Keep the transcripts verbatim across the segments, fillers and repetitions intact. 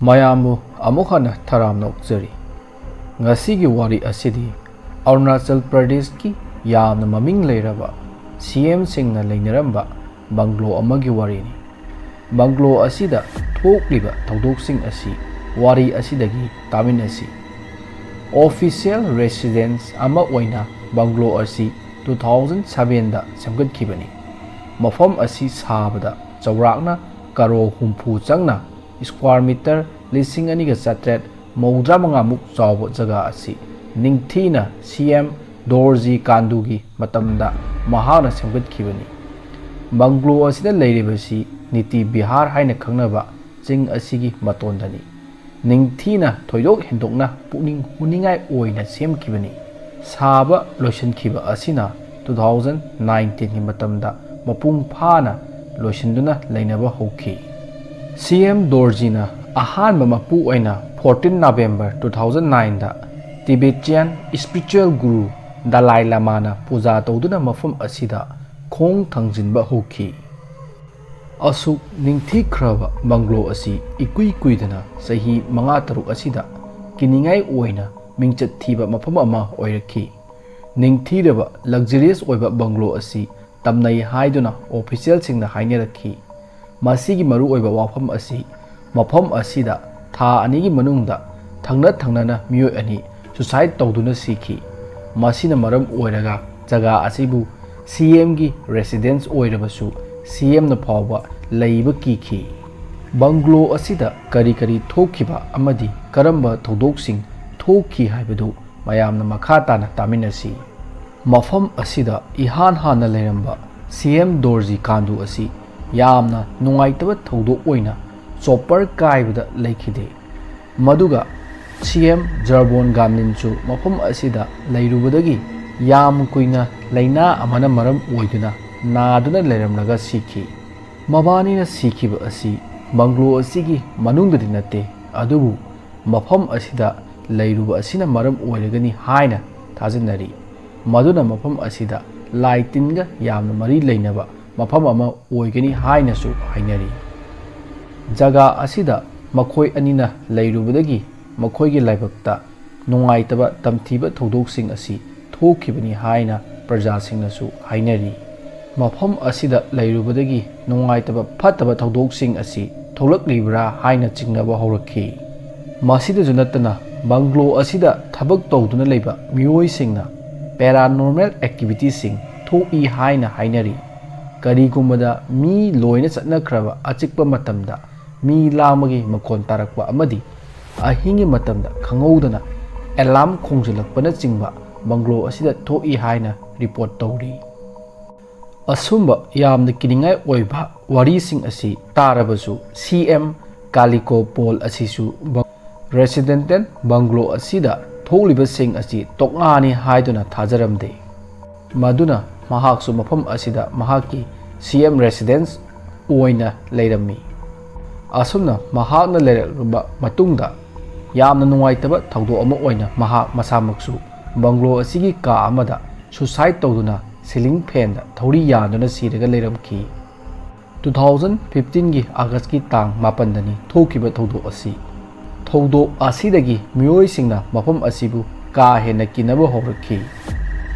ꯃꯌꯥꯝꯕꯨ ꯑꯃꯨꯛ ꯍꯟꯅ ꯇꯔꯥꯝꯅ ꯑꯣꯛꯆꯔꯤ꯫ ꯉꯁꯤꯒꯤ ꯋꯥꯔꯤ ꯑꯁꯤꯗꯤ ꯑꯔꯨꯅꯥꯆꯜ ꯄ꯭ꯔꯗꯦꯁꯀꯤ ꯌꯥꯝꯅ ꯃꯃꯤꯡ ꯂꯩꯔꯕ ꯁꯤ ꯑꯦꯝꯁꯤꯡꯅ ꯂꯩꯅꯔꯝꯕ ꯕꯪꯒ꯭ꯂꯣ ꯑꯃꯒꯤ ꯋꯥꯔꯤꯅꯤ꯫ ꯕꯪꯒ꯭ꯂꯣ ꯑꯁꯤꯗ ꯊꯣꯛꯂꯤꯕ ꯊꯧꯗꯣꯛꯁꯤꯡ ꯑꯁꯤ ꯋꯥꯔꯤ ꯑꯁꯤꯗꯒꯤ ꯇꯥꯃꯤꯟꯅꯁꯤ꯫ Official residence ꯑꯃ ꯑꯣꯏꯅ ꯕꯪꯒ꯭ꯂꯣ ꯑꯁꯤ two thousand sevenꯗ ꯁꯦꯝꯒꯠꯈꯤꯕꯅꯤ꯫ ꯃꯐꯝ ꯑꯁꯤ ꯁꯥꯕꯗ ꯆꯥꯎꯔꯥꯛꯅ ꯀꯔꯣ ꯍꯨꯝꯐꯨ ꯆꯪꯅ, square meter ꯂꯤꯁꯤꯡ ꯑꯅꯤꯒ ꯆꯥꯇ꯭ꯔꯦꯠ ꯃꯧꯗ꯭ꯔꯥ ꯃꯉꯥꯃꯨꯛ ꯆꯥꯎꯕ ꯖꯒꯥ ꯑꯁꯤ ꯅꯤꯡꯊꯤꯅ ꯁꯤ ꯑꯦꯝ ꯗꯣꯔꯖꯤ ꯀꯥꯟꯗꯨꯒꯤ ꯃꯇꯝꯗ ꯃꯍꯥꯛꯅ ꯁꯦꯝꯒꯠꯈꯤꯕꯅꯤ꯫ ꯕꯪꯒ꯭ꯂꯣ ꯑꯁꯤꯗ ꯂꯩꯔꯤꯕꯁꯤ ꯅꯤꯇꯤ ꯕꯤꯍꯥꯔ ꯍꯥꯏꯅ ꯈꯪꯅꯕ ꯆꯤꯡ ꯑꯁꯤꯒꯤ ꯃꯇꯣꯟꯗꯅꯤ꯫ ꯅꯤꯡꯊꯤꯅ ꯊꯣꯏꯗꯣꯛ ꯍꯦꯟꯗꯣꯛꯅ ꯄꯨꯛꯅꯤꯡ ꯍꯨꯅꯤꯡꯉꯥꯏ ꯑꯣꯏꯅ ꯁꯦꯝꯈꯤꯕꯅꯤ꯫ ꯁꯥꯕ ꯂꯣꯏꯁꯤꯟꯈꯤꯕ ꯑꯁꯤꯅ two thousand nineteenꯒꯤ ꯃꯇꯝꯗ ꯃꯄꯨꯡ ꯐꯥꯅ ꯂꯣꯏꯁꯤꯟꯗꯨꯅ ꯂꯩꯅꯕ ꯍꯧꯈꯤ꯫ ꯁꯤ ꯑꯦꯝ ꯗꯣꯔꯖꯤꯅ ꯑꯍꯥꯟꯕ ꯃꯄꯨ ꯑꯣꯏꯅ fourteen November two thousand nineꯗ Tibetan spiritual guru ꯗꯂꯥꯏ ꯂꯃꯥꯅ ꯄꯨꯖꯥ ꯇꯧꯗꯨꯅ ꯃꯐꯝ ꯑꯁꯤꯗ ꯈꯣꯡ ꯊꯥꯡꯖꯤꯟꯕ ꯍꯧꯈꯤ꯫ ꯑꯁꯨꯛ ꯅꯤꯡꯊꯤꯈ꯭ꯔꯕ ꯕꯪꯒ꯭ꯂꯣ ꯑꯁꯤ ꯏꯀꯨꯏ ꯀꯨꯏꯗꯅ ꯆꯍꯤ ꯃꯉꯥ ꯇꯔꯨꯛ ꯑꯁꯤꯗ ꯀꯤꯅꯤꯡꯉꯥꯏ ꯑꯣꯏꯅ ꯃꯤꯡꯆꯠ ꯊꯤꯕ ꯃꯐꯝ ꯑꯃ ꯑꯣꯏꯔꯛꯈꯤ꯫ ꯅꯤꯡꯊꯤꯔꯕ luxurious ꯑꯣꯏꯕ ꯕꯪꯒ꯭ꯂꯣ ꯑꯁꯤ ꯇꯝꯅꯩ ꯍꯥꯏꯗꯨꯅ officialꯁꯤꯡꯅ ꯍꯥꯏꯅꯔꯛꯈꯤ꯫ ꯃꯁꯤꯒꯤ ꯃꯔꯨꯑꯣꯏꯕ ꯋꯥꯐꯝ ꯑꯁꯤ ꯃꯐꯝ ꯑꯁꯤꯗ ꯊꯥ ꯑꯅꯤꯒꯤ ꯃꯅꯨꯡꯗ ꯊꯪꯅ ꯊꯪꯅꯅ ꯃꯤꯑꯣꯏ ꯑꯅꯤ suicide ꯇꯧꯗꯨꯅ ꯁꯤꯈꯤ꯫ ꯃꯁꯤꯅ ꯃꯔꯝ ꯑꯣꯏꯔꯒ ꯖꯒꯥ ꯑꯁꯤꯕꯨ ꯁꯤ ꯑꯦꯝꯒꯤ residence ꯑꯣꯏꯔꯕꯁꯨ ꯁꯤ ꯑꯦꯝꯅ ꯐꯥꯎꯕ ꯂꯩꯕ ꯀꯤꯈꯤ꯫ ꯕꯪꯒ꯭ꯂꯣ ꯑꯁꯤꯗ ꯀꯔꯤ ꯀꯔꯤ ꯊꯣꯛꯈꯤꯕ ꯑꯃꯗꯤ ꯀꯔꯝꯕ ꯊꯧꯗꯣꯛꯁꯤꯡ ꯊꯣꯛꯈꯤ ꯍꯥꯏꯕꯗꯨ ꯃꯌꯥꯝꯅ ꯃꯈꯥ ꯇꯥꯅ ꯇꯥꯃꯤꯟꯅꯁꯤ꯫ ꯃꯐꯝ ꯑꯁꯤꯗ ꯏꯍꯥꯟ ꯍꯥꯟꯅ ꯂꯩꯔꯝꯕ ꯁꯤ ꯑꯦꯝ ꯗꯣꯔꯖꯤ ꯀꯥꯟꯗꯨ ꯑꯁꯤ ꯌꯥꯝꯅ ꯅꯨꯡꯉꯥꯏꯇꯕ ꯊꯧꯗꯣꯛ ꯑꯣꯏꯅ chopper ꯀꯥꯏꯕꯗ ꯂꯩꯈꯤꯗꯦ꯫ ꯃꯗꯨꯒ ꯁꯤ ꯑꯦꯝ ꯖꯔꯕꯣꯟ ꯒꯥꯝꯂꯤꯟꯁꯨ ꯃꯐꯝ ꯑꯁꯤꯗ ꯂꯩꯔꯨꯕꯗꯒꯤ ꯌꯥꯝ ꯀꯨꯏꯅ ꯂꯥꯏꯅꯥ ꯑꯃꯅ ꯃꯔꯝ ꯑꯣꯏꯗꯨꯅ ꯅꯥꯗꯨꯅ ꯂꯩꯔꯝꯂꯒ ꯁꯤꯈꯤ꯫ ꯃꯕꯥꯅꯤꯅ ꯁꯤꯈꯤꯕ ꯑꯁꯤ ꯕꯪꯒ꯭ꯂꯣ ꯑꯁꯤꯒꯤ ꯃꯅꯨꯡꯗꯗꯤ ꯅꯠꯇꯦ, ꯑꯗꯨꯕꯨ ꯃꯐꯝ ꯑꯁꯤꯗ ꯂꯩꯔꯨꯕ ꯑꯁꯤꯅ ꯃꯔꯝ ꯑꯣꯏꯔꯒꯅꯤ ꯍꯥꯏꯅ ꯊꯥꯖꯅꯔꯤ꯫ ꯃꯗꯨꯅ ꯃꯐꯝ ꯑꯁꯤꯗ ꯂꯥꯏ ꯇꯤꯟꯒ ꯌꯥꯝꯅ ꯃꯔꯤ ꯂꯩꯅꯕ ꯃꯐꯝ ꯑꯃ ꯑꯣꯏꯒꯅꯤ ꯍꯥꯏꯅꯁꯨ ꯍꯥꯏꯅꯔꯤ꯫ ꯖꯒꯥ ꯑꯁꯤꯗ ꯃꯈꯣꯏ ꯑꯅꯤꯅ ꯂꯩꯔꯨꯕꯗꯒꯤ ꯃꯈꯣꯏꯒꯤ ꯂꯥꯏꯕꯛꯇ ꯅꯨꯡꯉꯥꯏꯇꯕ ꯇꯝꯊꯤꯕ ꯊꯧꯗꯣꯛꯁꯤꯡ ꯑꯁꯤ ꯊꯣꯛꯈꯤꯕꯅꯤ ꯍꯥꯏꯅ ꯄ꯭ꯔꯖꯥꯁꯤꯡꯅꯁꯨ ꯍꯥꯏꯅꯔꯤ꯫ ꯃꯐꯝ ꯑꯁꯤꯗ ꯂꯩꯔꯨꯕꯗꯒꯤ ꯅꯨꯡꯉꯥꯏꯇꯕ ꯐꯠꯇꯕ ꯊꯧꯗꯣꯛꯁꯤꯡ ꯑꯁꯤ ꯊꯣꯛꯂꯛꯂꯤꯕ꯭ꯔꯥ ꯍꯥꯏꯅ ꯆꯤꯡꯅꯕ ꯍꯧꯔꯛꯈꯤ꯫ ꯃꯁꯤꯗꯁꯨ ꯅꯠꯇꯅ, ꯕꯪꯒ꯭ꯂꯣ ꯑꯁꯤꯗ ꯊꯕꯛ ꯇꯧꯗꯨꯅ ꯂꯩꯕ ꯃꯤꯑꯣꯏꯁꯤꯡꯅ paranormal activityꯁꯤꯡ ꯊꯣꯛꯏ ꯍꯥꯏꯅ ꯍꯥꯏꯅꯔꯤ꯫ ꯀꯔꯤꯒꯨꯝꯕꯗ ꯃꯤ ꯂꯣꯏꯅ ꯆꯠꯅꯈ꯭ꯔꯕ ꯑꯆꯤꯛꯄ ꯃꯇꯝꯗ ꯃꯤ ꯂꯥꯡꯕꯒꯤ ꯃꯈꯣꯟ ꯇꯥꯔꯛꯄ ꯑꯃꯗꯤ ꯑꯍꯤꯡꯒꯤ ꯃꯇꯝꯗ ꯈꯪꯍꯧꯗꯅ alarm ꯈꯣꯡꯖꯤꯜꯂꯛꯄꯅꯆꯤꯡꯕ ꯕꯪꯒ꯭ꯂꯣ ꯑꯁꯤꯗ ꯊꯣꯛꯏ ꯍꯥꯏꯅ report ꯇꯧꯔꯤ꯫ ꯑꯁꯨꯝꯕ ꯌꯥꯝꯅ ꯀꯤꯅꯤꯡꯉꯥꯏ ꯑꯣꯏꯕ ꯋꯥꯔꯤꯁꯤꯡ ꯑꯁꯤ ꯇꯥꯔꯕꯁꯨ, ꯁꯤ ꯑꯦꯝ ꯀꯥꯂꯤꯀꯣ ꯄꯣꯜ ꯑꯁꯤꯁꯨ ꯕ-, residential ꯕꯪꯒ꯭ꯂꯣ ꯑꯁꯤꯗ ꯊꯣꯛꯂꯤꯕꯁꯤꯡ ꯑꯁꯤ ꯇꯣꯛꯅꯥꯅꯤ ꯍꯥꯏꯗꯨꯅ ꯊꯥꯖꯔꯝꯗꯦ꯫ ꯃꯗꯨꯅ ꯃꯍꯥꯛꯁꯨ ꯃꯐꯝ ꯑꯁꯤꯗ ꯃꯍꯥꯛꯀꯤ ꯁꯤ ꯑꯦꯝ residence ꯑꯣꯏꯅ ꯂꯩꯔꯝꯃꯤ꯫ ꯑꯁꯨꯝꯅ ꯃꯍꯥꯛꯅ ꯂꯩꯔꯛꯂꯕ ꯃꯇꯨꯡꯗ, ꯌꯥꯝꯅ ꯅꯨꯡꯉꯥꯏꯇꯕ ꯊꯧꯗꯣꯛ ꯑꯃ ꯑꯣꯏꯅ ꯃꯍꯥꯛ ꯃꯁꯥꯃꯛꯁꯨ ꯕꯪꯒ꯭ꯂꯣ ꯑꯁꯤꯒꯤ ꯀꯥ ꯑꯃꯗ suicide ꯇꯧꯗꯨꯅ ceiling fanꯗ ꯊꯧꯔꯤ ꯌꯥꯟꯗꯨꯅ ꯁꯤꯔꯒ ꯂꯩꯔꯝꯈꯤ꯫ Two thousand fifteenꯒꯤ Augustꯀꯤ ꯇꯥꯡ ꯃꯥꯄꯟꯗꯅꯤ ꯊꯣꯛꯈꯤꯕ ꯊꯧꯗꯣꯛ ꯑꯁꯤ꯫ ꯊꯧꯗꯣꯛ ꯑꯁꯤꯗꯒꯤ ꯃꯤꯑꯣꯏꯁꯤꯡꯅ ꯃꯐꯝ ꯑꯁꯤꯕꯨ ꯀꯥ ꯍꯦꯟꯅ ꯀꯤꯅꯕ ꯍꯧꯔꯛꯈꯤ꯫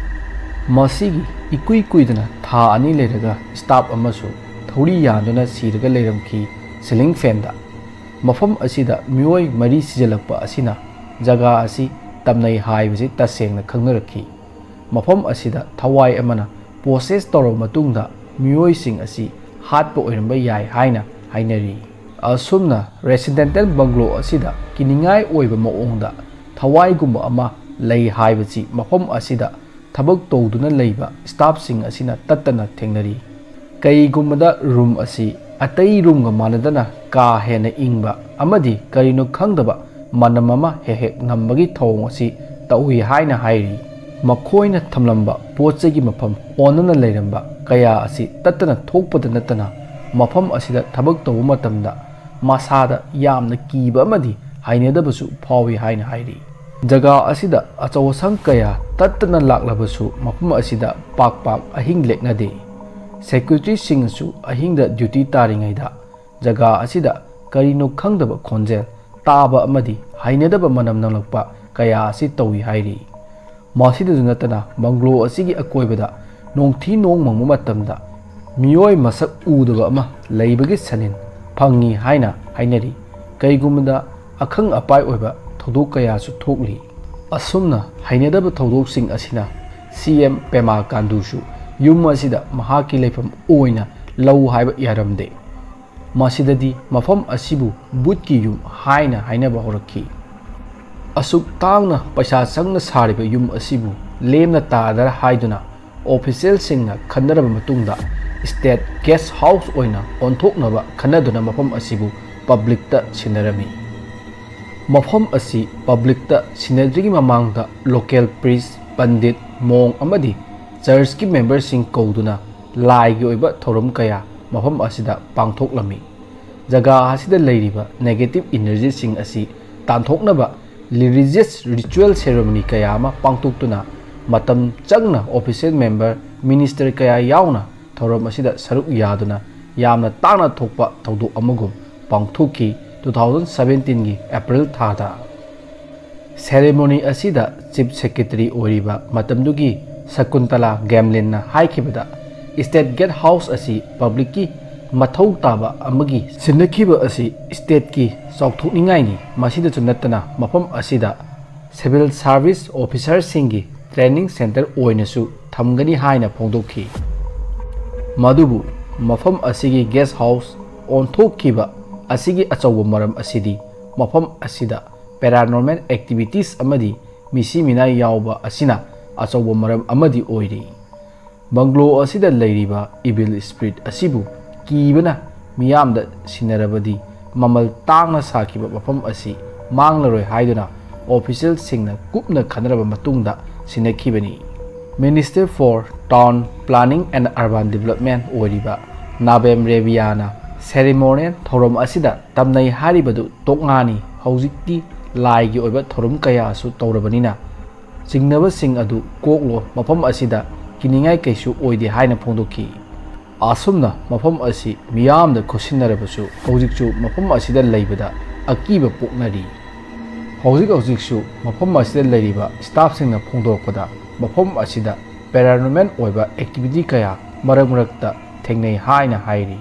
ꯃꯁꯤꯒꯤ ꯏꯀꯨꯏ ꯀꯨꯏꯗꯅ ꯊꯥ ꯑꯅꯤ ꯂꯩꯔꯒ staff ꯑꯃꯁꯨ ꯊꯧꯔꯤ ꯌꯥꯟꯗꯨꯅ ꯁꯤꯔꯒ ꯂꯩꯔꯝꯈꯤ ceiling fanꯗ꯫ ꯃꯐꯝ ꯑꯁꯤꯗ ꯃꯤꯑꯣꯏ ꯃꯔꯤ ꯁꯤꯖꯤꯜꯂꯛꯄ ꯑꯁꯤꯅ ꯖꯒꯥ ꯑꯁꯤ ꯇꯝꯅꯩ ꯍꯥꯏꯕꯁꯤ ꯇꯁꯦꯡꯅ ꯈꯪꯅꯔꯛꯈꯤ꯫ ꯃꯐꯝ ꯑꯁꯤꯗ ꯊꯋꯥꯏ ꯑꯃꯅ possess ꯇꯧꯔꯕ ꯃꯇꯨꯡꯗ ꯃꯤꯑꯣꯏꯁꯤꯡ ꯑꯁꯤ ꯍꯥꯠꯄ ꯑꯣꯏꯔꯝꯕ ꯌꯥꯏ ꯍꯥꯏꯅ ꯍꯥꯏꯅꯔꯤ꯫ ꯑꯁꯨꯝꯅ residential ꯕꯪꯒ꯭ꯂꯣ ꯑꯁꯤꯗ ꯀꯤꯅꯤꯡꯉꯥꯏ ꯑꯣꯏꯕ ꯃꯑꯣꯡꯗ ꯊꯋꯥꯏꯒꯨꯝꯕ ꯑꯃ ꯂꯩ ꯍꯥꯏꯕꯁꯤ ꯃꯐꯝ ꯑꯁꯤꯗ ꯊꯕꯛ ꯇꯧꯗꯨꯅ ꯂꯩꯕ staffꯁꯤꯡ ꯑꯁꯤꯅ ꯇꯠꯇꯅ ꯊꯦꯡꯅꯔꯤ꯫ ꯀꯩꯒꯨꯝꯕꯗ room ꯑꯁꯤ ꯑꯇꯩ roomꯒ ꯃꯥꯟꯅꯗꯅ ꯀꯥ ꯍꯦꯟꯅ ꯏꯪꯕ ꯑꯃꯗꯤ ꯀꯔꯤꯅꯣ ꯈꯪꯗꯕ ꯃꯅꯝ ꯑꯃ ꯍꯦꯛ ꯍꯦꯛ ꯅꯝꯕꯒꯤ ꯊꯧꯑꯣꯡ ꯑꯁꯤ ꯇꯧꯏ ꯍꯥꯏꯅ ꯍꯥꯏꯔꯤ꯫ ꯃꯈꯣꯏꯅ ꯊꯝꯂꯝꯕ ꯄꯣꯠ ꯆꯩꯒꯤ ꯃꯐꯝ ꯑꯣꯟꯅꯅ ꯂꯩꯔꯝꯕ ꯀꯌꯥ ꯑꯁꯤ ꯇꯠꯇꯅ ꯊꯣꯛꯄꯗ ꯅꯠꯇꯅ, ꯃꯐꯝ ꯑꯁꯤꯗ ꯊꯕꯛ ꯇꯧꯕ ꯃꯇꯝꯗ ꯃꯁꯥꯗ ꯌꯥꯝꯅ ꯀꯤꯕ ꯑꯃꯗꯤ ꯍꯩꯅꯗꯕꯁꯨ ꯐꯥꯎꯏ ꯍꯥꯏꯅ ꯍꯥꯏꯔꯤ꯫ ꯖꯒꯥ ꯑꯁꯤꯗ ꯑꯆꯧ ꯑꯁꯥꯡ ꯀꯌꯥ ꯇꯠꯇꯅ ꯂꯥꯛꯂꯕꯁꯨ, ꯃꯐꯝ ꯑꯁꯤꯗ ꯄꯥꯛ ꯄꯥꯛ ꯑꯍꯤꯡ ꯂꯦꯛꯅꯗꯦ꯫ Securityꯁꯤꯡꯅꯁꯨ ꯑꯍꯤꯡꯗ duty ꯇꯥꯔꯤꯉꯩꯗ ꯖꯒꯥ ꯑꯁꯤꯗ ꯀꯔꯤꯅꯣ ꯈꯪꯗꯕ ꯈꯣꯟꯖꯦꯜ ꯇꯥꯕ ꯑꯃꯗꯤ ꯍꯩꯅꯗꯕ ꯃꯅꯝ ꯅꯝꯂꯛꯄ ꯀꯌꯥ ꯑꯁꯤ ꯇꯧꯏ ꯍꯥꯏꯔꯤ꯫ ꯃꯁꯤꯗꯁꯨ ꯅꯠꯇꯅ, ꯕꯪꯒ꯭ꯂꯣ ꯑꯁꯤꯒꯤ ꯑꯀꯣꯏꯕꯗ ꯅꯣꯡꯊꯤ ꯅꯣꯡ ꯃꯪꯕ ꯃꯇꯝꯗ ꯃꯤꯑꯣꯏ ꯃꯁꯛ ꯎꯗꯕ ꯑꯃ ꯂꯩꯕꯒꯤ ꯁꯅꯤꯟ ꯐꯪꯉꯤ ꯍꯥꯏꯅ ꯍꯥꯏꯅꯔꯤ꯫ ꯀꯩꯒꯨꯝꯕꯗ ꯑꯈꯪ ꯑꯄꯥꯏ ꯑꯣꯏꯕ ꯊꯧꯗꯣꯛ ꯀꯌꯥꯁꯨ ꯊꯣꯛꯂꯤ꯫ ꯑꯁꯨꯝꯅ ꯍꯩꯅꯗꯕ ꯊꯧꯗꯣꯛꯁꯤꯡ ꯑꯁꯤꯅ ꯁꯤ ꯑꯦꯝ ꯄꯦꯃꯥ ꯀꯥꯟꯗꯨꯁꯨ ꯌꯨꯝ ꯑꯁꯤꯗ ꯃꯍꯥꯛꯀꯤ ꯂꯩꯐꯝ ꯑꯣꯏꯅ ꯂꯧ ꯍꯥꯏꯕ ꯌꯥꯔꯝꯗꯦ꯫ ꯃꯁꯤꯗꯗꯤ ꯃꯐꯝ ꯑꯁꯤꯕꯨ ꯚꯨꯠꯀꯤ ꯌꯨꯝ ꯍꯥꯏꯅ ꯍꯥꯏꯅꯕ ꯍꯧꯔꯛꯈꯤ꯫ ꯑꯁꯨꯛ ꯇꯥꯡꯅ ꯄꯩꯁꯥ ꯆꯪꯅ ꯁꯥꯔꯤꯕ ꯌꯨꯝ ꯑꯁꯤꯕꯨ ꯂꯦꯝꯅ ꯇꯥꯗꯔ ꯍꯥꯏꯗꯨꯅ ꯑꯣꯐꯤꯁꯤꯌꯦꯜꯁꯤꯡꯅ ꯈꯟꯅꯔꯕ ꯃꯇꯨꯡꯗ ꯁ꯭ꯇꯦꯠ ꯒꯦꯁ ꯍꯥꯎꯁ ꯑꯣꯏꯅ ꯑꯣꯟꯊꯣꯛꯅꯕ ꯈꯟꯅꯗꯨꯅ ꯃꯐꯝ ꯑꯁꯤꯕꯨ ꯄꯕ꯭ꯂꯤꯛꯇ ꯁꯤꯟꯅꯔꯝꯃꯤ꯫ ꯃꯐꯝ ꯑꯁꯤ ꯄꯕ꯭ꯂꯤꯛꯇ ꯁꯤꯟꯅꯗ꯭ꯔꯤꯉꯩ ꯃꯃꯥꯡꯗ ꯂꯣꯀꯦꯜ ꯄ꯭ꯔꯤꯁ, ꯄꯟꯗꯤꯠ, ꯃꯣꯡ ꯑꯃꯗꯤ ꯆꯔꯆꯀꯤ ꯃꯦꯝꯕꯔꯁꯤꯡ ꯀꯧꯗꯨꯅ ꯂꯥꯏꯒꯤ ꯑꯣꯏꯕ ꯊꯧꯔꯝ ꯀꯌꯥ ꯃꯐꯝ ꯑꯁꯤꯗ ꯄꯥꯡꯊꯣꯛꯂꯝꯃꯤ꯫ ꯖꯒꯥ ꯑꯁꯤꯗ ꯂꯩꯔꯤꯕ ꯅꯦꯒꯦꯇꯤꯚ ꯏꯅꯔꯖꯤꯁꯤꯡ ꯑꯁꯤ ꯇꯥꯟꯊꯣꯛꯅꯕ ꯔꯤꯂꯤꯖꯤꯌꯁ ꯔꯤꯆꯨꯋꯦꯜ ꯁꯦꯔꯦꯃꯣꯅꯤ ꯀꯌꯥ ꯑꯃ ꯄꯥꯡꯊꯣꯛꯇꯨꯅ ꯃꯇꯝ ꯆꯪꯅ ꯑꯣꯐꯤꯁꯤꯌꯦꯜ ꯃꯦꯝꯕꯔ, ꯃꯤꯅꯤꯁꯇꯔ ꯀꯌꯥ ꯌꯥꯎꯅ ꯊꯧꯔꯝ ꯑꯁꯤꯗ ꯁꯔꯨꯛ ꯌꯥꯗꯨꯅ ꯌꯥꯝꯅ ꯇꯥꯡꯅ ꯊꯣꯛꯄ ꯊꯧꯗꯣꯛ ꯑꯃꯒꯨꯝ ꯄꯥꯡꯊꯣꯛꯈꯤ꯫ ꯇꯨ ꯊꯥꯎꯖꯟ ꯁꯕꯦꯟꯇꯤꯟꯒꯤ ꯑꯦꯄ꯭ꯔꯤꯜ ꯊꯥꯗ ꯁꯦꯔꯦꯃꯣꯅꯤ ꯑꯁꯤꯗ ꯆꯤꯐ ꯁꯦꯀ꯭ꯔꯦꯇꯔꯤ ꯑꯣꯏꯔꯤꯕ ꯃꯇꯝꯗꯨꯒꯤ ꯁꯀꯨꯟꯇꯂꯥ ꯒꯦꯝꯂꯤꯟꯅ ꯍꯥꯏꯈꯤꯕꯗ, ꯁ꯭ꯇꯦꯠ ꯒꯦꯠ ꯍꯥꯎꯁ ꯑꯁꯤ ꯄꯕ꯭ꯂꯤꯛꯀꯤ ꯃꯊꯧ ꯇꯥꯕ ꯑꯃꯒꯤ ꯁꯤꯟꯅꯈꯤꯕ ꯑꯁꯤ ꯁ꯭ꯇꯦꯠꯀꯤ ꯆꯥꯎꯊꯣꯛꯅꯤꯡꯉꯥꯏꯅꯤ꯫ ꯃꯁꯤꯗꯁꯨ ꯅꯠꯇꯅ ꯃꯐꯝ ꯑꯁꯤꯗ ꯁꯤꯚꯤꯜ ꯁꯥꯔꯚꯤꯁ ꯑꯣꯐꯤꯁꯥꯔꯁꯤꯡꯒꯤ ꯇ꯭ꯔꯦꯅꯤꯡ ꯁꯦꯟꯇꯔ ꯑꯣꯏꯅꯁꯨ ꯊꯝꯒꯅꯤ ꯍꯥꯏꯅ ꯐꯣꯡꯗꯣꯛꯈꯤ꯫ ꯃꯗꯨꯕꯨ ꯃꯐꯝ ꯑꯁꯤꯒꯤ ꯒꯦꯁ ꯍꯥꯎꯁ ꯑꯣꯟꯊꯣꯛꯈꯤꯕ ꯑꯁꯤꯒꯤ ꯑꯆꯧꯕ ꯃꯔꯝ ꯑꯁꯤꯗꯤ ꯃꯐꯝ ꯑꯁꯤꯗ ꯄꯦꯔꯥꯅꯣꯔꯃꯦꯜ ꯑꯦꯛꯇꯤꯚꯤꯇꯤꯁ ꯑꯃꯗꯤ ꯃꯤꯁꯤ ꯃꯤꯅꯥꯏ ꯌꯥꯎꯕ ꯑꯁꯤꯅ ꯑꯆꯧꯕ ꯃꯔꯝ ꯑꯃꯗꯤ ꯑꯣꯏꯔꯤ꯫ ꯕꯪꯒ꯭ꯂꯣ ꯑꯁꯤꯗ ꯂꯩꯔꯤꯕ ꯏꯚꯤꯜ ꯁ꯭ꯄꯤꯔꯤꯠ ꯑꯁꯤꯕꯨ ꯀꯤꯕꯅ ꯃꯤꯌꯥꯝꯗ ꯁꯤꯟꯅꯔꯕꯗꯤ ꯃꯃꯜ ꯇꯥꯡꯅ ꯁꯥꯈꯤꯕ ꯃꯐꯝ ꯑꯁꯤ ꯃꯥꯡꯂꯔꯣꯏ ꯍꯥꯏꯗꯨꯅ ꯑꯣꯐꯤꯁꯤꯌꯦꯜꯁꯤꯡꯅ ꯀꯨꯞꯅ ꯈꯟꯅꯔꯕ ꯃꯇꯨꯡꯗ ꯁꯤꯟꯅꯈꯤꯕꯅꯤ꯫ Minister for Town Planning and Urban Development ꯑꯣꯏꯔꯤꯕ ꯅꯥꯕꯦꯝ ꯔꯦꯕꯤꯌꯥꯅ ꯁꯦꯔꯤꯃꯣꯅꯤꯌꯦꯜ ꯊꯧꯔꯝ ꯑꯁꯤꯗ ꯇꯝꯅꯩ ꯍꯥꯏꯔꯤꯕꯗꯨ ꯇꯣꯛꯉꯥꯅꯤ꯫ ꯍꯧꯖꯤꯛꯇꯤ ꯂꯥꯏꯒꯤ ꯑꯣꯏꯕ ꯊꯧꯔꯝ ꯀꯌꯥꯁꯨ ꯇꯧꯔꯕꯅꯤꯅ ꯆꯤꯡꯅꯕꯁꯤꯡ ꯑꯗꯨ ꯀꯣꯛꯂꯣ, ꯃꯐꯝ ꯑꯁꯤꯗ ꯀꯤꯅꯤꯡꯉꯥꯏ ꯀꯩꯁꯨ ꯑꯣꯏꯗꯦ ꯍꯥꯏꯅ ꯐꯣꯡꯗꯣꯛꯈꯤ꯫ ꯑꯁꯨꯝꯅ ꯃꯐꯝ ꯑꯁꯤ ꯃꯤꯌꯥꯝꯗ ꯈꯨꯠꯁꯤꯟꯅꯔꯕꯁꯨ, ꯍꯧꯖꯤꯛꯁꯨ ꯃꯐꯝ ꯑꯁꯤꯗ ꯂꯩꯕꯗ ꯑꯀꯤꯕ ꯄꯣꯛꯅꯔꯤ꯫ ꯍꯧꯖꯤꯛ ꯍꯧꯖꯤꯛꯁꯨ ꯃꯐꯝ ꯑꯁꯤꯗ ꯂꯩꯔꯤꯕ staffꯁꯤꯡꯅ ꯐꯣꯡꯗꯣꯔꯛꯄꯗ, ꯃꯐꯝ ꯑꯁꯤꯗ paranormal ꯑꯣꯏꯕ activity ꯀꯌꯥ ꯃꯔꯛ ꯃꯔꯛꯇ ꯊꯦꯡꯅꯩ ꯍꯥꯏꯅ ꯍꯥꯏꯔꯤ꯫